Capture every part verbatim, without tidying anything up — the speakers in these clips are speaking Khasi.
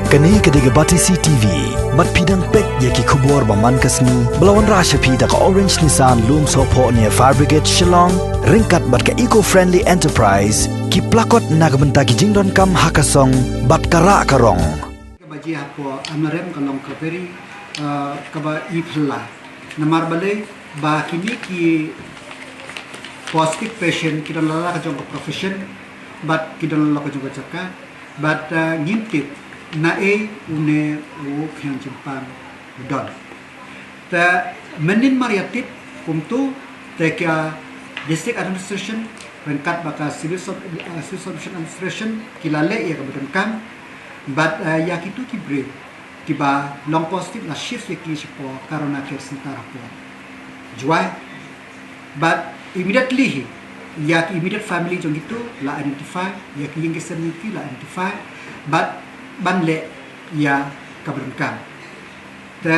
Kane ka dei ka Batesi T V. Bad phi dang peit ïa ki khubor ba man ka sngi ba la wanrah sha phi da ka Orange Nissan Lumsohphoh near Fire Brigade Shillong, ryngkat bad ka Eco Friendly Enterprise, ki plakot na ka bynta ki jingdonkam ha ka song bad ka rah ka rong. Kaba jia hapoh Amlarem ka long ka very, uh, kaba i phylla. Namar balei ba kine ki positive patient ki don la la ka jong ka profession, bad ki don la la ka jong ka jaka, bad, uh, ngim tip naei une u khñiang jingpang u don. Te mynnin mar ïa tip kumtu, te ka District Administration ryngkat bad ka Civil Sub-, uh, Civil Subdivision Administration ki la leh ïa kaba donkam, bad, uh, ïa kitu ki briew kiba long positive la shift ïa ki shapoh Corona Care Center hapoh Jowai. Bad immediately hi, ïa ki immediate family jong kitu la identify, ïa ki ïing ki sem jong ki la identify, bad ban leh ïa kaba donkam. Te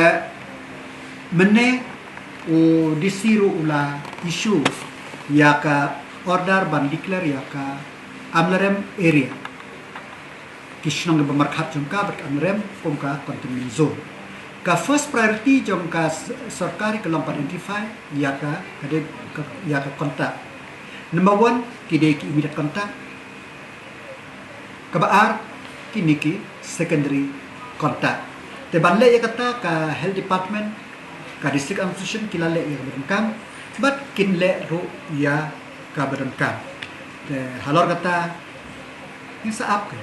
mynne u D C ruh u la issue ïa ka order ban declare ïa ka Amlarem area, ki shnong kiba markhap jong ka bad ka Amlarem kum ka containment zone. Ka first priority jong ka s-, sorkar ka long ban identify ïa ka, ka dei ka, ïa ka contact. Number one, ki dei ki immediate contact. Kaba ar, kine ki secondary contact. Te ban leh ïa kata ka health department, ka district administration ki la leh ïa kaba donkam, bad kin leh ruh ïa kaba donkam. Te halor kata, ngin sa ap ka.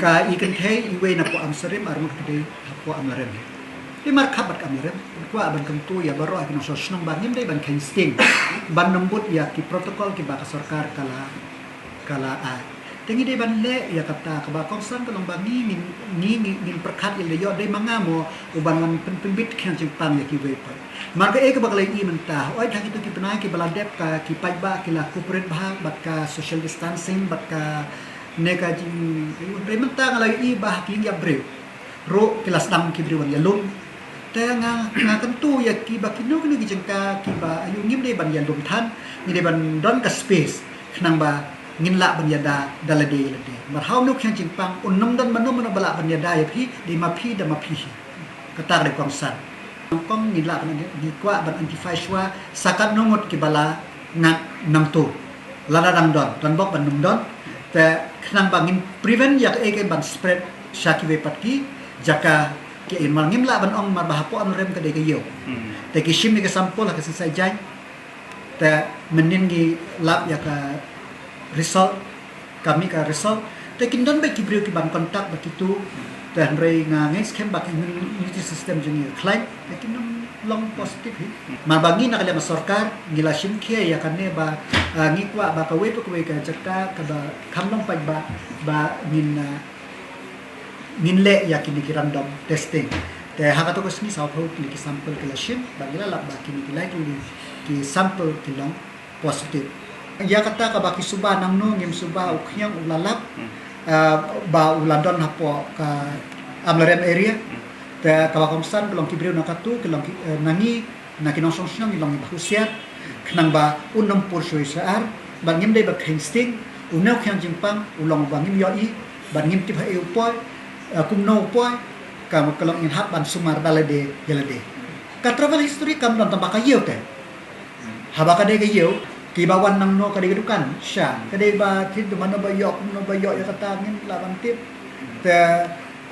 Ka i kynthei iwei na poh Amsarim, ar ngut ki dei hapoh Amlarem. Te markhap bad ka Amlarem, kwah ban kyntu ïa baroh ki nongshong shnong ba ngim dei ban kheiñ sting ban nongbud ïa ki protocol kiba ka sorkar ka la, ka la ai. Te ngi dei ban leh ïa kata, kaba kongsan ka long ba ngi ngin, ngi, ngi, ngin pyrkhat ïa lade, ïoh dei ma nga mo u ban wan pyn-, pynbit khñiang jingpang ïa kiwei pat. Mar kaei kaba ka la i mynta, hooid ha kitu ki bnai kiba la dep ka, ki paidbah ki la cooperate bha bad ka social distancing bad kane ka jing, hynrei mynta nga la i ba ha ki ïing ïap briew ruh ki la sdang ki briew ban ïalum. Te nga, nga kyntu ïa ki ba kino kino ki jingkha kiba aïu ngim dei ban ïalum than, ngi dei ban don ka space khnang ba ngin lah ban ïada da lade ïa lade. Namar ha une u khñiang jingpang un ym don mano mano ba lah ban ïada ïa phi, dei ma phi da ma phi hi. Kata ka dei kongsan. Nyngkong ngin lah ban, ngi kwah ban identify shuwa sa katno ngut kiba la ngat nangto. Lada dang don, don bok ban ym don. Te khnang ba ngin prevent ïa kaei kaei ban spread sha kiwei pat ki jaka ki, namar ngim lah ban ong mar ba hapoh Amlarem ka dei ka ïew. Te ki shim ïa ka sample ha ka Sensai Jaiñ. Te mynnin ngi lap ïa ka result, ka mih ka result. Te kin don beit ki briew ki ban contact bad kitu. Te hynrei nga ngeit skhem ba ka immunity system jong ngi ka khlaiñ. Te kin ym long positive hi. Mar ba ngi na ka liang ka sorkar, ngi la shim khia ïa kane ba, ah, ngi kwah ba kawei pa kawei ka jaka kaba kham long paidbah, ba ngin, ah, ngin leh ïa kine ki random testing. Te ha kato ka sngi sawphew tylli ki sample ki la shim, bad ngi la lap ba kine ki lai tylli ki sample ki long positive. Ïa kata kaba ki suba nangno ngim suba u khñiang u la lap, ah, ba u la don hapoh ka Amlarem area. Te kaba kongsan ka long ki briew na katu, ka long ki, eh, na ngi, na ki nongshong shnong ngi long ngi ba husiar khnang ba un ym pur shuwa sha ar, bad ngim dei ba kheiñ sting. Une u khñiang jingpang u long uba ngim ïohi, bad ngim tip haei u poi, eh, kumno u poi, ka, ka long ngin hap ban sumar da lade ïa lade. Ka travel history kam don tang ba ka ïew te. Haba ka dei ka ïew, kiba wan nangno ka dei ka dukan sha, ka dei ba tip da mano ba ïoh, kumno ba ïoh ïa kata ngim lah ban tip. Te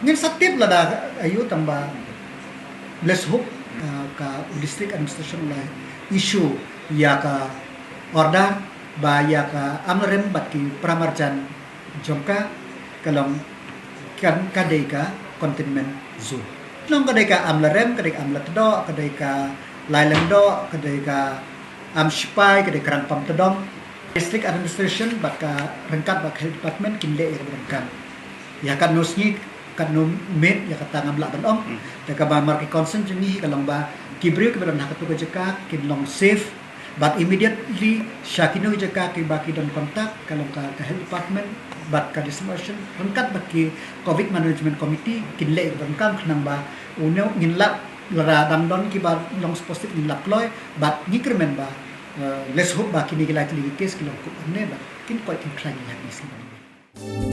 ngin sa tip lada aïu tang ba let's hope, uh, ka district administration la issue ïa ka order ba ïa ka Amlarem bad ki paramarjan jong ka, ka long kan, ka dei ka containment zone. Long ka dei ka Amlarem, ka dei ka Amlatdoh, ka dei ka Lailyngdoh, ka dei ka Amshipai, ka dei ka Rangpamtdong. District administration bad ka ryngkat bad ka health department kin leh ïa ka bynta. Ïa katno sngi, katno miet, ïa kata ngam lah ban ong. Hmm. Te kaba mar ki concern jong ngi hi ka long ba ki briew kiba don ha katu ka jaka kin long safe. Bad immediately sha kino ki jaka kiba ki don contact, ka long ka, ka health department bad ka district administration ryngkat bad ki covid management committee kin leh ïa ka bynta khnang ba une ngin lap lada dang don kiba long positive ngin lap kloi, bad ngi kyrmen ba, eh, let's hope ba kine ki lai tylli ki case ki long kut ynne bad kin koit kin khlaiñ ïa kine ki